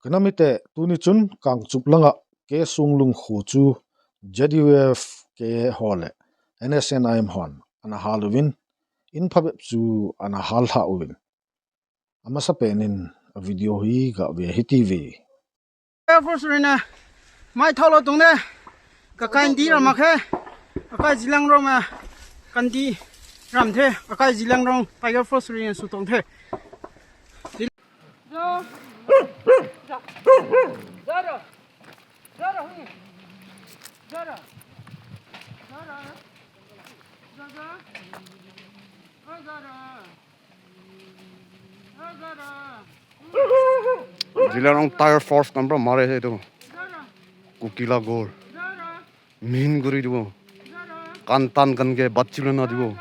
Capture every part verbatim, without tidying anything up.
Ka nam ite, tuni chun Kangchup langa K Sunglung kho chu Z U F K ho le N S N I M hon ana hal uvin, in phabep chu ana hal lha uvin. Amasa penin a video hi ga ve hiti ve. Air Force rina mai thalo tung ne. Ka kai ndi ram a khe. Ka kai Zeliangrong ma. Kan ndi ram the. Ka kai Zeliangrong Tiger Force rina su tong the. Zeliangrong Tiger Force kan pra mare se tu. Kukila gol. Mihin guri dibo. Kantan kan ke batchilana dibo.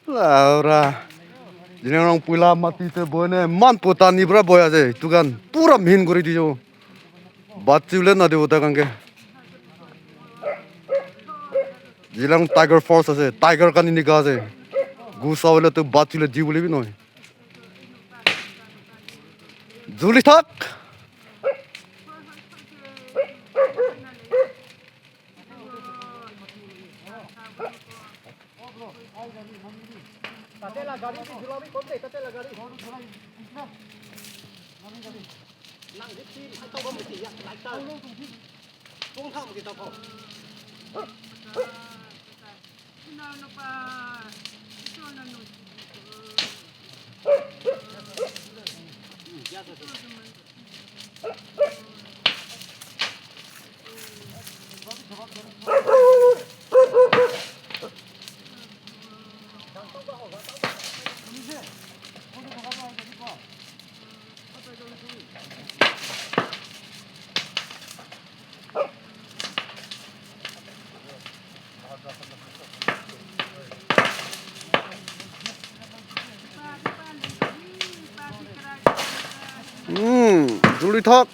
Laura. Zeliangrong puila mati te boy ne man puta ni bra boy aje. Tukan pura mihin guri dijo. Batchiu le na diu ta kan ke. Zeliangrong Tiger Force ase, Tiger kan ni ga ase. Gu sao le tu batchiu le diu le bi noi. Juli thak. Tate la gari ki jula bi kon de, tate la gari. Nang di team, hai tau bom di ya, lai ta. Kong tham ki tau ko. Hmm, juli thak.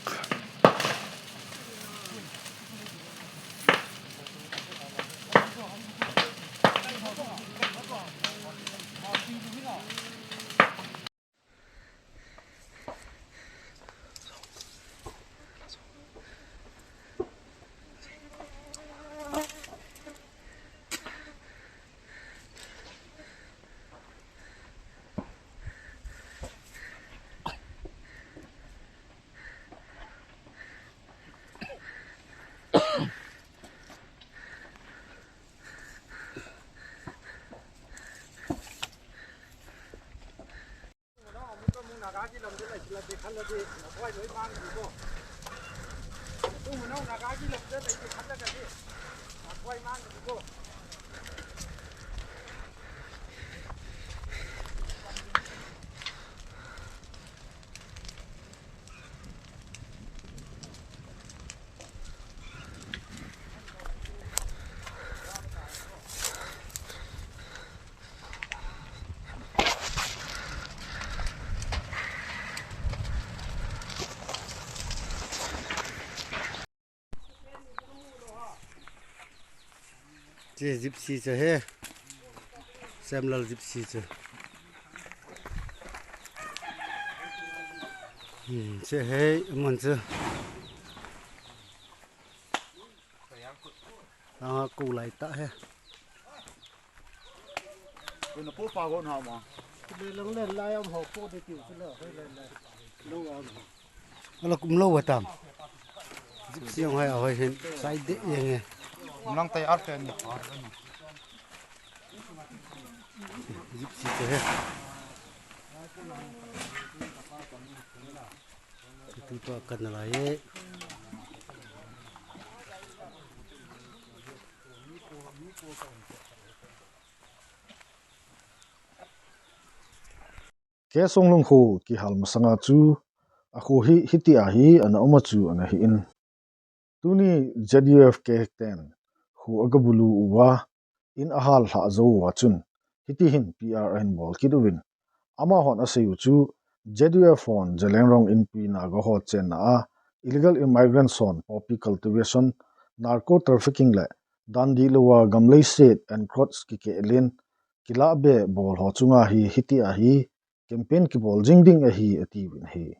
Che Gypsy che he. Semlal Gypsy che. Hmm, che he, mun che. Ah, ku lai ta he. Koi na po pa go na ma. Le lang le lai am ho po de tiu chu le, hoi le le. Lo am. Ala kum lo wa tam. Gypsy ang hai a hoi hin. Sai de yeng e. Kum lang tai ar te ni. Gypsy te he. Tutu to akan nalai e. K. Songlung kho kihal masanga chu, akho hi, hitia hi ana um a chu ana hi in. Tuni Z U F K ten kho agabulu uva, in ahal lhah jou uva chun, hiti hin P R ahin bol kit uvin. Amahon asei u chu, Z U F hon Zeliangrong Inpui Naga ho chenna a, illegal immigrants hon poppy cultivation, narco trafficking le dan dihlou a gam leiset encroach kikeh len, kilah be bol ho chunga hi, hitia hi campaign kibol jing ding ahi, ati uvin ahi.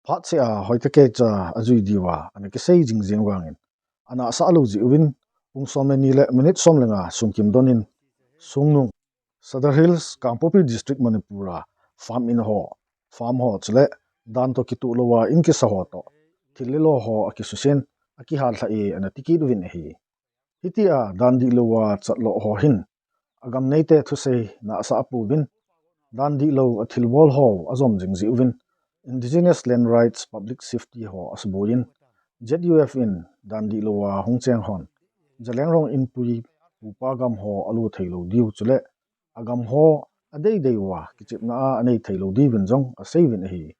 Phat seh a Hoitake cha ajui diuva ana kisei jing jing vangin, ana asah lou jeh uvin, pung som le ni le minute som le nga sung kim don in, Songlung, Sadar Hills, Kangpokpi District, Manipur a farm in ho, farm ho chule dan toh kitoh louva in kisa ho toh, thil le lo ho akisusen, akihal lhah e ana ti kit uvin ahi. Hitia dan dihlou a chat lo ho hin, agam neite thusei na asah pouvin, dan dihlou a thilbol ho ajom jing jeh uvin, Indigenous Land Rights, Public Safety ho asuboiyin, Z U F in dan dihlou a hung cheng hon, Zeliangrong Inpui pupa gam ho alu thei lou diu chule, agam ho adeidei uva kichepna a anei thei lou diuvin jong asei uvin ahi.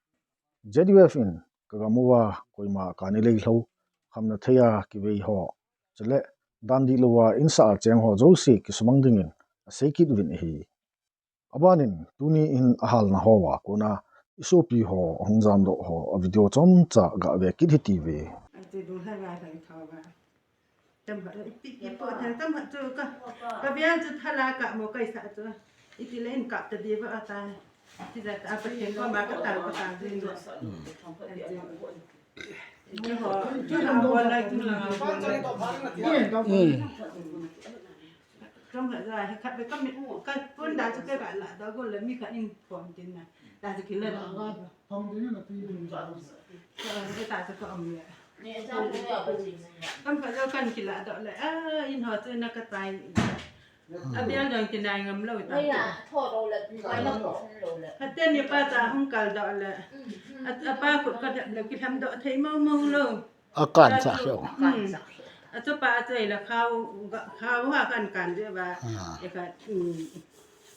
Z U F in kagam uva koima kana lei lou, khamna thei a kivei ho, chule dan dihlou a in sah a cheng ho jouse kisumang dingin asei kit uvin ahi. Abanin tuni in ahalna hoa kona isopi ho ahung jamdoh ho a video chomcha gave kit hite ve. Tam khat, ipi, ipi po thei tam khat chu ka, ka bial chu thala ka mo kai sa chu. Iti le in kap ta di ba ata. Ti ja ta pa thei ko ma ka ta ko ta di. Chu ho, chu ho ko lai chu la. Tam khat ja hi khat be ka mi, ka pun da chu ka la da ko le mi khat in pon tin na. Da chu ki le. Foundation a ti ding. Ka ta chu ka om le. Kam ka jo kan kila do le. A, in ho chu na ka tai. A bial dong ti nai ngam lo ta. Ka ten ni pa ta hung kal do le. A, a pa khut ka dep le ki tham do thei mo mo lo. Akan sa hiu. Hmm. Achu pa achu ila khau, khau ha kan kan je ba. Ah. Eka, hmm.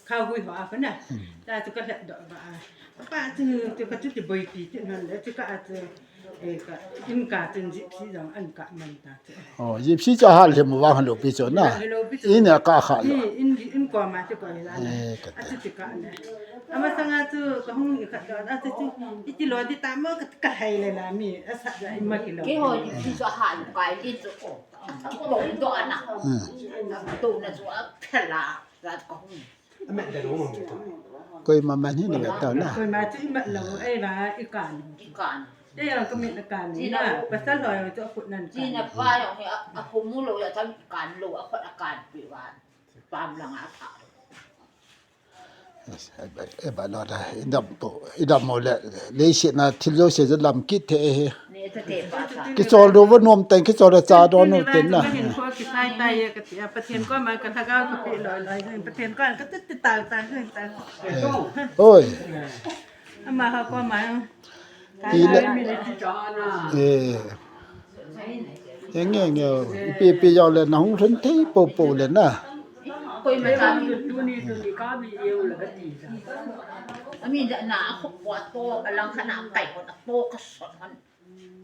Khau hui ho a kana. Hmm. Ta chu ka lhep do ba. Pa chu, chu ka chu ti boi pi ti nan le chu ka achu. Eka, in ka chun Gypsy jong an ka man ta chu. Oh, Gypsy chu ahal lhem vang lo pi chu na. Lo pi chu. In a ka kha lo. In, in, in ko ma chu ko la. Eh, ka ta. Achu ti ka le. Amasanga chu ka hung i khat ka, a chu chu, iti lo di ta mo ka, ka hai le la mi, a sa ja i ma ki lo. Keiho Gypsy chu ahal kai di chu. Ko do ana. Hmm. Do na chu a phela, ja ka hung. Koima man hi na ve ta na. Koima chu i mat lo, ei la i kan. I kan. Te ya ka mi na kan na. Pasal lo ya chu a khut nan kan. Jina pa ya hi a, a phu mu lo ya chang i kan lo, a khut a kan pi wa. Pam lang a tha. Yes, e ba, e ba lo da, i dam po, i dam mo le, leiset na thil jouse chu lam kit thei e. Kichol do va nom teng, kichol da cha do nom teng na. Pathen ko kisai tai e ka ti a, Pathen ko ma ka lhagao ka pe loi loi, Pathen ko ka ti ti ta ta ta. Eh, oi. Ama ha ko ma. Ti le. Eh. Enge, enge, ipi, ipi jong le, na hung lhun thei popo le na. Koi ma cha ni. Tuni, tuni ka mi yeu le ka ti sa. Ami da na a khop wa to, a lang kha na kai ko na to ka son han.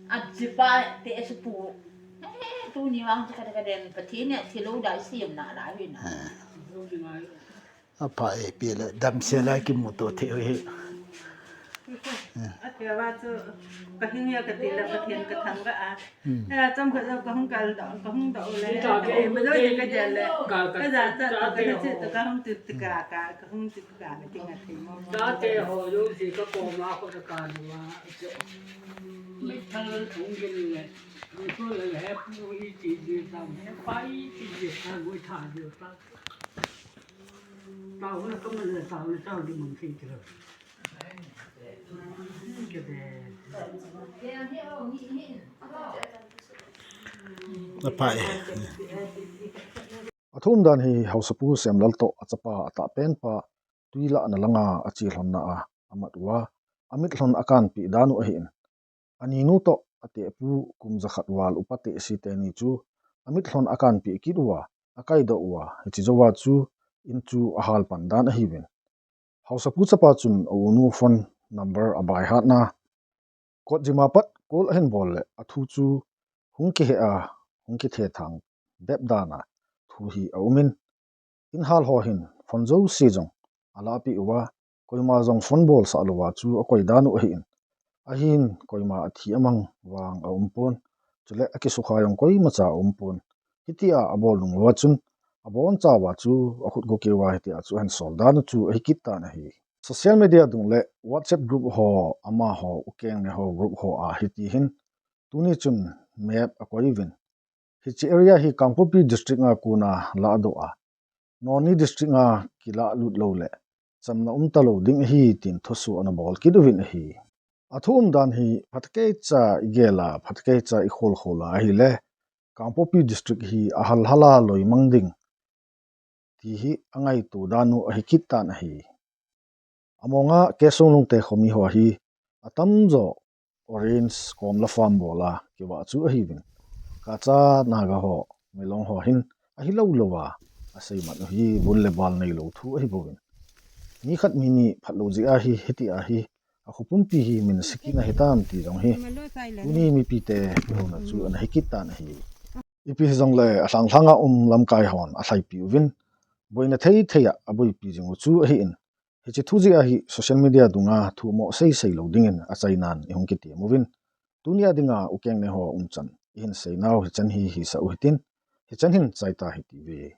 A ji pa te su pu. Eh, tuni wang ka ka den, Pathen ne thilo da siam na la hi na. Apha e, pi le damsel a kimuto thei u hi. Athia va chu ka hing ya ka ti le Pathen ka thangvah a. Hmm. Hela chomkhat jong ka hung kal doh, ka hung doh le. Ka ja cha to ka le che to ka hung tu ti ka ka, ka hung tu ka ka ti nga thei mo. Chate ho jong si ka koma ko ka nu a. Mi thang thung gin le. Mi ko le he pu i ti ji ta, pa i ti ji ta, ngoi tha ji ta. Apai. Athu umdan hi haosapu Semlal toh achapa atahpenpa twi lahna langa achelhonna a amat uva, amitlhon akanpeh dan u ahin. Aninu toh atehpu kum jakhat val upa tehse teni chu amitlhon akanpeh kit uva, akaidoh uva, hiche jouva chu in chu ahal pan dan ahiuvin. Haosapu chapa chun a-unu phone number abaihatna, kotjima pat call ahin bol leh athu chu hung kihe a, hung kithethang bep dan a thu hi aumin, inhal ho hin phone jouse jong alahpeh uva, koima jong phone bolsah louva chu akoi dan u ahin. Ahin koima athi amang vang aumpon, chule akisukha jong koimacha aumpon. Hitia abol nung louva chun, abonchauva chu akhut gokeuva hitia chu ahin sol dan u chu ahi kit tan ahi. Social media dung leh WhatsApp group ho, amaho ukengne ho group ho a hiti hin, tuni chun map akoi uvin, hiche area hi Kangpokpi district a kona lahdoh a, Noni district a kilahlut louleh chamna umtalou ding ahi tin thusoh ana bol kit uvin ahi. Athu umdan hi phatecha igel a, phatecha ikholkhol a ahile, Kangpokpi district hi ahal hal a loimang ding ti hi angaito dan u ahi kit tan ahi. Amonga K. Songlungte khomi ho hi atamjo orange komla farm bol a kivah chu ahiuvin. Kacha Naga ho, Milong ho hin ahilou louva aseimat u hi bun le bal neilou thu ahibouvin. Mi khat mi ni phatlou jeh a hi, hitia hi akho pumpi hi min se kit ahitam ti jong hi tuni mipite kihouna chu ana hi kit tan ahi. Ipi hijongle alhang lhang a um lamkai hon alhaipi uvin, boina thei thei a aboipi jing u chu ahin. Hiche thu jeh a hi social media dunga thu moh seisei lou dingin achainan ihung kitem uvin. Tunia dinga ukengne ho umchan ihin seinau hichan hi hisah u hitin, hichan hin chaita hitiuve.